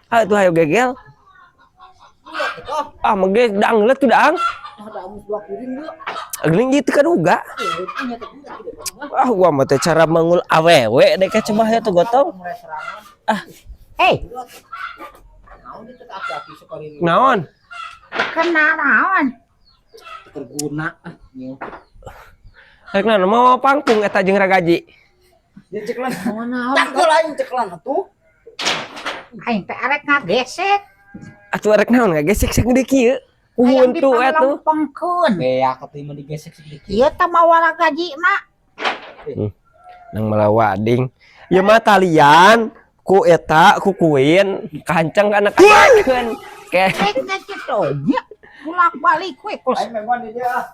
Hayu tuh, hayu gegel. Ah, mege dang heula tuh dang. Ada amus dua piring gua. Geuning gitu kan uga. Ah, gua mah teh cara mangul awewe deh ka coba ya tuh gotong. Ah. Eh, Naon itu aki-aki sekali ini. Naon? Kena naon? Terguna ah. Nyu. Rek naon mau pangpung eta jeung ragaji. Ya ceklan. Naon naon. Tangkul aing ceklan atuh. Aing teh arek ngagesek. Atuh rek naon ngagesek sagede kieu? Hayang Uhun tuh atuh. dipanglempengkeun. Beak atuh mah digesek sedikit. Ieu teh mawa gajina. Nang malawading. Ieu mah talian ku eta ku kuin kanceng kana kancengkeun. Ke Rek ngakitu nya. Bolak-balik we kos Aing memang di dia ah.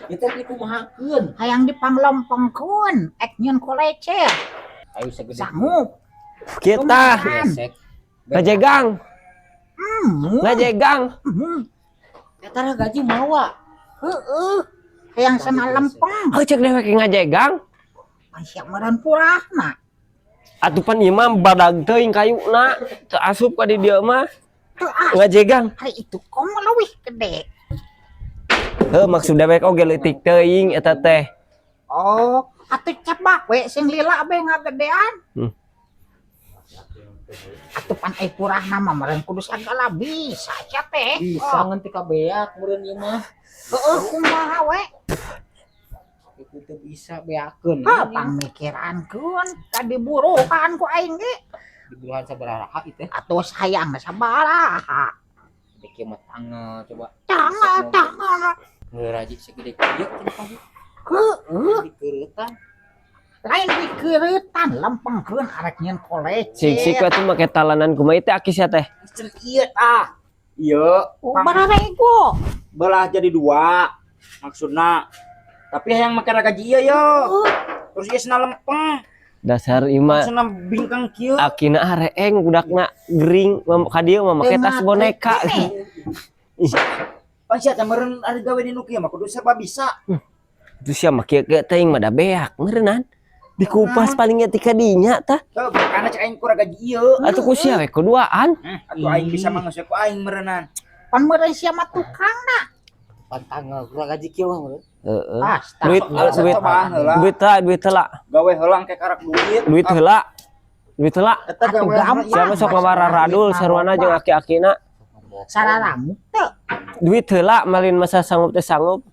Itu teh dikumahakeun. Hayang dipanglempengkeun ek nyieun kolecer. Ayo segede. Sanggup. Kita Gesek. ngajegang, ngajegang. Eta gaji mawa. Heeh. Hayang sana lempeng. Heuh, cek dewek ngajegang. Pan sia meureun purahna. Atuh pan ieu mah badag teuing kayuna. Teu asup ka di dieu mah. Teu ah, Ngajegang. Hari itu komo leuwih gede. Heuh, maksud dewek oge leutik teuing eta teh. Oh, atuh cepak we sing lila be ngagedean. Atuh pan ai purahna mah meureun kudu sagala bisa sia teh. Bisa ngan teu kabeak meureun ieu mah. Heeh, kumaha we? Itu teu bisa beakeun. Ha, pangmikirankeun ka diburuhan ku aing ge. Diburuhan sabaraha ieu teh? Atuh sayang sabaraha. Gede kieu mah tanggal coba. Tanggal tanggal. Raji segede kieu cenah pagi. Heeh, Dikeuretan. Lain dikeuretan, lempengkeun arek nyieun kolecer. Sik sik atuh make talanan kumaha teh aki sia teh? Ieu tah. Ieu Oh, bararego. Belah jadi dua maksudna. Tapi hayang make ragaji ieu yo. Terus ieu sena lempeng. Dasar ieu mah Maksudna bingkang kieu. Akina areeng budakna gering ka dieu mah make tas boneka. Pan sia teh meureun ari gawe di nu kieu mah kudu serba bisa. Itu sia mah kieu kieu teuing mah da beak meureunnan. Dikupas paling ge ti kadinya tah. Heuh, makana cek aing ku ragaji ieu. Atuh ku sia we kuduaan. Atuh aing bisa mah geus ku aing meureunnan. Pan meureun sia mah tukangna. Pan tanggal kurang gaji kieu mah meureun. Heeh. Astagfirullah. Duit Alasan duit cobaan heula. Duit lah, duit heula. Gawe heula engke karak duit. Duit heula. Duit heula. Eta Atuh gawe gampang. Siapa sok ngabaradul sarwana jeung aki-akina. Sararangu teu. Duit heula malin masa sanggup teh sanggup.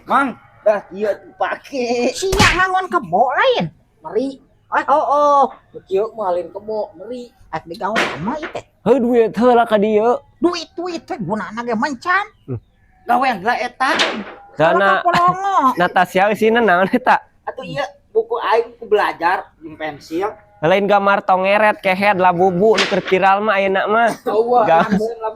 Mang, dah kieu pake. Sia ngangon kebo lain. Meri. Oh, oh. Nu kieu mah lain kebo, meri. Ek digawe mah ieu teh. Heuh, duit heula ka dieu. Duit duit teh gunana ge mencan. Gawe heula eta. Dana Polongo. Natasha eusina naon eta? Atuh ieu buku aing ku belajar jeung pensil. Lain gambar tongeret kehed labubu nu keur viral mah ayeuna mah.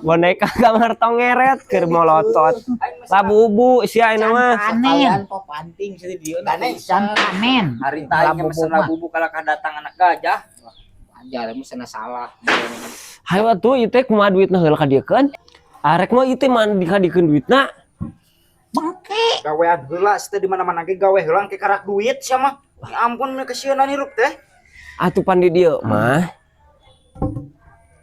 Boneka gambar tongeret keur molotot. Labubu sia ayeuna mah. Panen. Kalian kok panting sih dieu. Panen. Can panen. Hari tadi Labubu mesen mah. labubu kalau datang anak gajah. Ajar mah sana salah. Hayu atuh ieu teh kumaha duitna heula ka dieu keun? Arek mah ieu teh mah dikadikeun duitna. Bengke. Gawean heula teh di mana-mana ge gawe heula engke karak duit sia mah. Ya ampun kasieunan hirup teh. Atuh pan di dieu mah.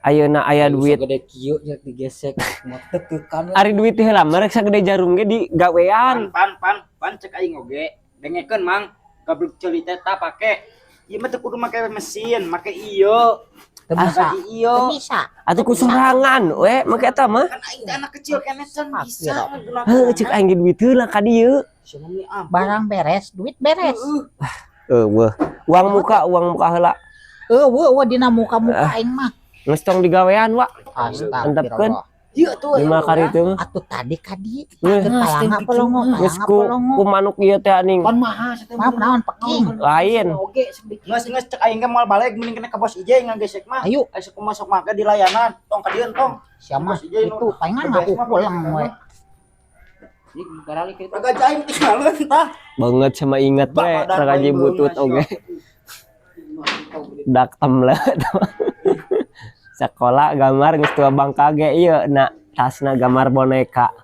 Ayeuna aya duit. Gede kieu nya digesek mah teukekan. Ari duit teh heula mah rek sagede jarum ge di gawean. Pan pan pan cek aing oge. Dengekeun, Mang, gablek ceuli teh ta pake. Ieu mah teu kudu make mesin, make ieu. Teu bisa. Gaji ieu. Teu bisa. Atuh ku sorangan we make eta mah. Kan aing teh anak kecil keneh can bisa menggunakan. Heuh, cek aing ge duit heula ka dieu. Sia mah ampun. Barang beres, duit beres. Eueuh. Uang muka heula. Eueuh, eueuh dina muka-muka aing mah. Geus tong digawean, Wak. Antepkeun. Astagfirullah. Ieu tuh. Lima kali itu mah. Atuh tadi kadi Geus palanga polongo, geus palanga ku polongo. Ku manuk ieu teh aning. Pan mahal sih teh. Maaf naon peking. Lain. Oge sedikit. Geus geus cek aing ge moal balik mending kena ka bos IJ ngagesek mah. Ayo. Aya sok masuk make di layanan. Tong ka dieu tong. Sia mah Bos IJ itu palingan ngaku pulang we. Ini barali kitu. Ragaji aing tinggalin tah. Banget sama inget we ragaji butut oge. Dak temle. Sekolah gambar geus tua bangka ge ieu na tasna gambar boneka.